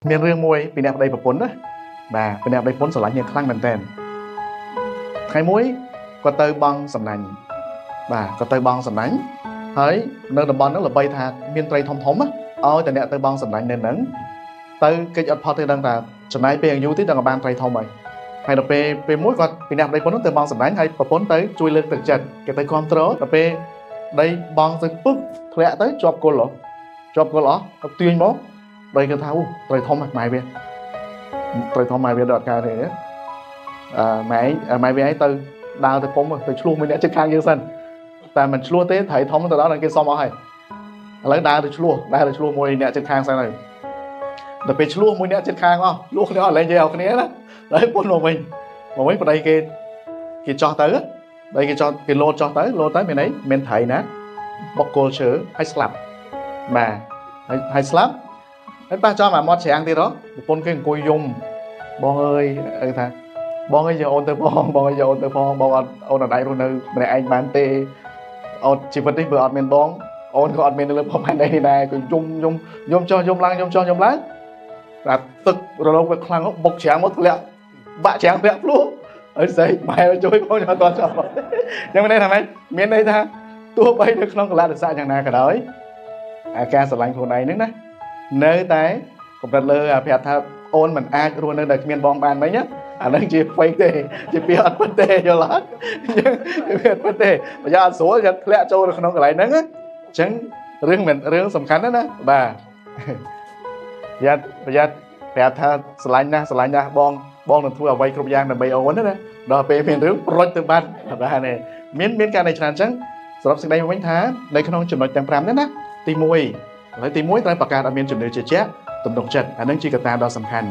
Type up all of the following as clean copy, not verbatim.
មានរឿងមួយពីអ្នកប្តីប្រពន្ធណាបាទពីអ្នកប្តីប្រពន្ធស្រឡាញ់គ្នាខ្លាំងមែនតើថ្ងៃមួយគាត់ទៅបង់សំណាញ់បាទគាត់ទៅបង់សំណាញ់ហើយនៅតំបន់ហ្នឹងល្បីថាមានត្រីធំធំឲ្យតែអ្នកទៅបង់សំណាញ់នៅហ្នឹងទៅកិច្ចអត់ផុតទេដឹងថាចំណាយពេលយូរតិចដល់ក៏បានត្រីធំហើយហើយដល់ពេលពេលមួយគាត់ពីអ្នកប្តីប្រពន្ធទៅបង់សំណាញ់ហើយប្រពន្ធទៅជួយលើកទឹកចិត្តគេទៅគ្រប់គ្រងដល់ពេលដីបង់ទៅពឹកធ្លាក់ទៅជាប់គល់ហ៎ជាប់គល់អស់ទៅទាញមកដីគេថាអូត្រីធំម៉ែវាត្រីធំម៉ែវាដល់អត់កើតទេអឺម៉ែវាឯងទៅដើរទៅពុំទៅឆ្លោះមួយអ្នកជិតខាងយើងសិនតែមិនឆ្លោះទេត្រីធំទៅដល់គេសុំអស់ហើយឥឡូវដើរទៅឆ្លោះមួយអ្នកជិតខាងសិនហើយដល់ពេលឆ្លោះមួយអ្នកជិតខាងអស់ឆ្លោះគ្នាអត់លែងនិយាយអស់គ្នាណាហើយពុនមកវិញប្តីគេចោះទៅប្តីគេចោះគេលោតចោះទៅលោតទៅមានអីមានត្រីណាបុកគល់ឈើហើយស្លាប់បាទហើយស្លាប់ហើយប៉ះចំអាមាត់ច្រាំងទៀតហ៎ប្រពន្ធគេអង្គុយយំបងអើយគេថាបងអើយយកអូនទៅផងបងអើយយកអូនទៅផងបងអត់អូនអត់អាចរស់នៅម្នាក់ឯងបានទេអូនជីវិតនេះបើអត់មានបងអូនក៏អត់មាននៅលើភពផែនដីនេះដែរគឺយំយំយំចោះយំឡើងយំចោះយំឡើងតែទឹករលកវាខ្លាំងបុកច្រាំងមកធ្លាក់បាក់ច្រាំងធ្លាក់ភ្លោះហើយស្អីម៉ែជួយបងអត់តចោះអញ្ចឹងមានន័យថាម៉េចមានន័យថាទោះបីនៅក្នុងកលៈទេសៈយ៉ាងណាក៏ដោយអាការស្រឡាញ់ខ្លួនឯងហ្នឹងណានៅតែកម្រិតលើអាប្រាប់ថាអូនមិនអាចរស់នៅដោយគ្មានបងបានមិញណាអាហ្នឹងជា fake ទេជាពាក្យអត់ពិតទេយល់អត់អញ្ចឹងវាអត់ពិតទេបើយ៉ាងអត់ស្រួលយ៉ាងធ្លាក់ចូលនៅក្នុងកន្លែងហ្នឹងអញ្ចឹងរឿងមិនរឿងសំខាន់ណាស់ណាបាទប្រយ័ត្នប្រាប់ថាស្រឡាញ់ណាស់បងបងនឹងធ្វើអ្វីគ្រប់យ៉ាងដើម្បីអូនណាដល់ពេលមានរឿងប្រុចទៅបាត់បាទនេះមានការនៃច្រើនអញ្ចឹងសរុបសេចក្តីមកវិញថានៅក្នុងចំណុចទាំង5នេះណាទី1ហើយទី1ត្រូវបង្កើតឲ្យមានជំនឿជឿជាក់ទំនុកចិត្តអានឹងជាកត្តាដ៏សំខាន់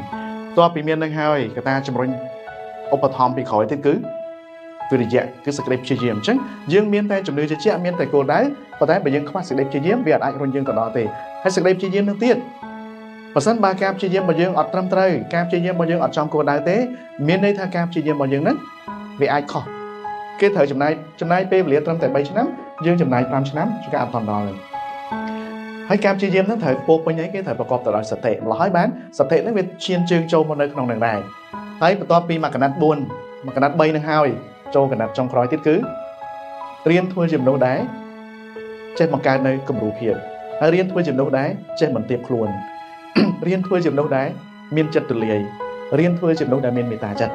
តបពីមាននឹងហើយកត្តាជំរុញឧបត្ថម្ភពីក្រោយទៀតគឺវិរិយៈគឺសេចក្តីព្យាយាមអញ្ចឹងយើងមានតែជំនឿជឿជាក់មានតែគោលដៅប៉ុន្តែបើយើងខ្វះសេចក្តីព្យាយាមវាអាចរុញយើងទៅដល់ទេហើយសេចក្តីព្យាយាមនឹងទៀតបើសិនបើការព្យាយាមរបស់យើងអត់ត្រឹមត្រូវការព្យាយាមរបស់យើងអត់ចំគោលដៅទេមានន័យថាការព្យាយាមរបស់យើងហ្នឹងវាអាចខុសគេត្រូវចំណាយពេលវេលាត្រឹមតែ3ឆ្នាំយើងចំណាយ5ឆ្នាំជាការអត់ទាន់ដល់ហើយការព្យាយាមហ្នឹងត្រូវពោពេញអីគេត្រូវប្រកបទៅដោយសតិម្ល៉េះហើយបានសតិហ្នឹងវាឈានជើងចូលមកនៅក្នុងនឹងដែរហើយបន្ទាប់ពីមួយកណាត់4មួយកណាត់3ហ្នឹងហើយចូលកណាត់ចុងក្រោយទៀតគឺរៀនធ្វើជាមនុស្សដែរចេះបង្កើតនៅគំរូភាពហើយរៀនធ្វើជាមនុស្សដែរចេះបន្ទាបខ្លួនរៀនធ្វើជាមនុស្សដែរមានចិត្តទូលាយរៀនធ្វើជាមនុស្សដែលមានមេត្តាចិត្ត